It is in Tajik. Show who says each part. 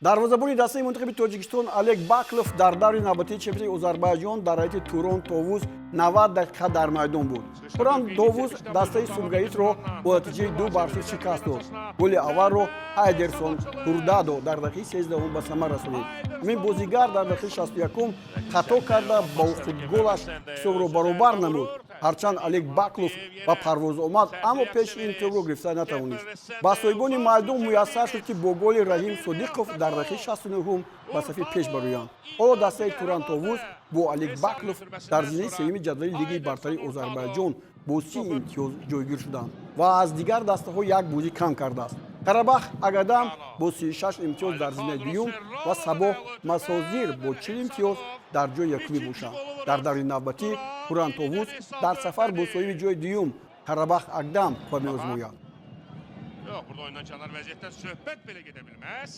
Speaker 1: Дарвозабони дастаи мунтахаби Тоҷикистон Олег Баклов дар даври навбатии чемпионати Озарбойҷон дар ҳайати Турон Товуз 90 дақиқа дар майдон буд. Туран Товуз дастаи Сумгаитро бо натиҷаи 2-0 шикаст дод. Голи аввалро Айдерсон Ҳурдадо дар дақиқаи 13-ум ба самар расонид. Ҳамин бозигар дар дақиқаи 61-ум хато карда, бо худголаш ҳисобро баробар намуд. Ҳарчанд Олег Баклов ба парвоз омад, аммо пеши ин тӯбро гирифта натавонист. Ба соҳибони майдон муяссар шуд, ки бо голи Раҳим Содиқов дар дақиқаи 69-ум ба сафи пеш бароянд. Ҳоло дастаи Туран Товуз бо Олег Баклов дар зинаи сеюми ҷадвали Лигаи бартарии Озарбойҷон бо 30 имтиёз ҷойгир шуданд ва аз дигар дастаҳо як бозӣ кам кардааст. Қарабах Агдам бо 36 имтиёз дар зинаи дуюм ва Сабоҳ Масозир бо 40 имтиёз дар ҷои якумӣ бошанд. Дар даври навбатӣ Туран Товуз дар сафар бо соҳиби ҷои дуюм Қарабах Агдам қувва меозмояд.
Speaker 2: Yox, burada oyundan kənar vəziyyətdən söhbət belə gedə bilməz.